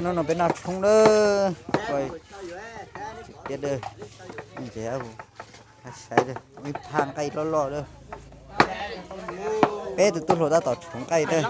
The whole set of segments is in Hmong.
No no peb noj tshoob lawm. Tiab, saib ib phaj nqaij loj loj lawm. Peb tus tub hluas tab tom tshuav nqaij lawm.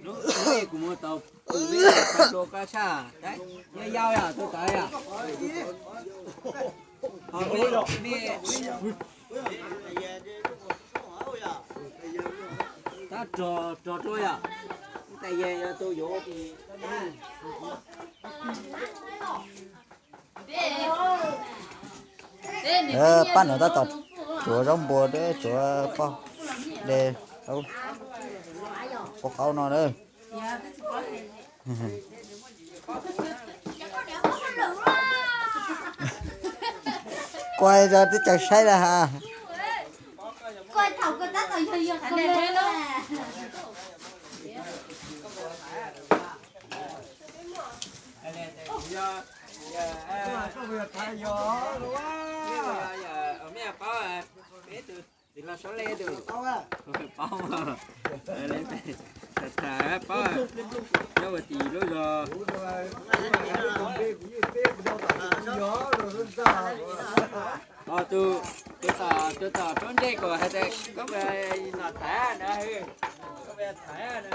Lub ub kuv mus tau pw peb tau rau koj tshaj, nyob yau yom, tus tawv yom. Ho me, me, tab rog, rog rau yom. Tais yog tus yuav ua tim. Pab no tab tom tsuav zaub npua, tsuav poj de, qau qaub no na. Kuv teb caw saib na has. Tsis los sab le tus paub, tham paub, nyob ua tim lub zos, tus, tus tom roob ntseg kom hais tias koj puas nom tham na, koj puas tham na.